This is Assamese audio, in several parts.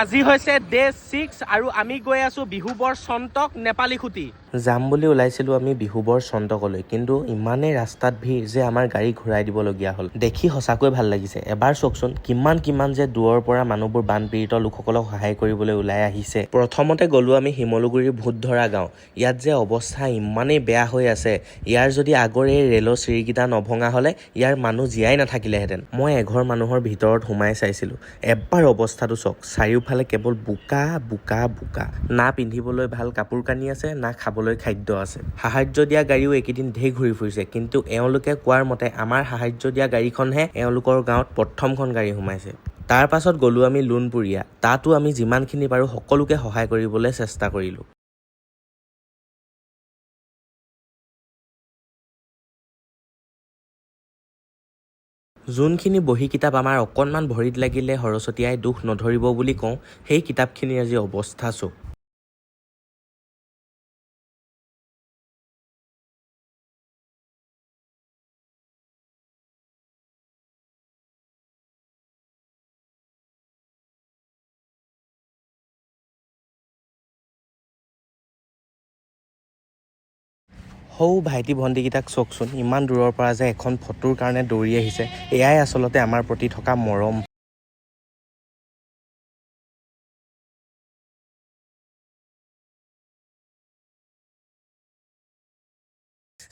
আজি হৈছে ডে 6 আৰু আমি গৈ আছো বিহুবৰ চন্তক নেপালী খুঁটি। যাম বুলি ওলাইছিলোঁ আমি বিহুবৰ চন্তকলৈ, কিন্তু ইমানেই ৰাস্তাত ভিৰ যে আমাৰ গাড়ী ঘূৰাই দিবলগীয়া হ'ল। দেখি সঁচাকৈ ভাল লাগিছে। এবাৰ চাওকচোন, কিমান কিমান যে দূৰৰ পৰা মানুহবোৰ বানপীড়িত লোকসকলক সহায় কৰিবলৈ ওলাই আহিছে। প্ৰথমতে গ'লোঁ আমি শিমলুগুৰিৰ ভূতধৰা গাঁও। ইয়াত যে অৱস্থা ইমানেই বেয়া হৈ আছে, ইয়াৰ যদি আগৰ এই ৰেলৰ চিৰিকেইটা নভঙা হ'লে ইয়াৰ মানুহ জীয়াই নাথাকিলেহেঁতেন। মই এঘৰ মানুহৰ ভিতৰত সোমাই চাইছিলোঁ। এবাৰ অৱস্থাটো চাওক, চাৰিওফালে কেৱল বোকা বোকা বোকা। না পিন্ধিবলৈ ভাল কাপোৰ কানি আছে, না খাবলৈ খাদ্য আছে। সাহাৰ্য দিয়া গাড়ীও এইকেইদিন ঢেৰ ঘূৰি ফুৰিছে, কিন্তু এওঁলোকে কোৱাৰ মতে আমাৰ সাহাৰ্য দিয়া গাড়ীখনহে এওঁলোকৰ গাঁৱত প্ৰথমখন গাড়ী সোমাইছে। তাৰ পাছত গ'লোঁ আমি লোণপুৰীয়া। তাতো আমি যিমানখিনি পাৰোঁ সকলোকে সহায় কৰিবলৈ চেষ্টা কৰিলোঁ। যোনখিনি বহী কিতাপ আমাৰ অকণমান ভৰিত লাগিলে সৰস্বতী আই দোষ নধৰিব বুলি কওঁ, সেই কিতাপখিনিৰ আজি অৱস্থা চাওক। সৌ ভাইটি ভণ্টিকেইটাক চাওকচোন, ইমান দূৰৰ পৰা যে এখন ফটোৰ কাৰণে দৌৰি আহিছে। এয়াই আচলতে আমাৰ প্ৰতি থকা মৰম।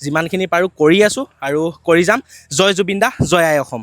যিমানখিনি পাৰোঁ কৰি আছোঁ আৰু কৰি যাম। জয় জুবিন দা, জয় আই অসম।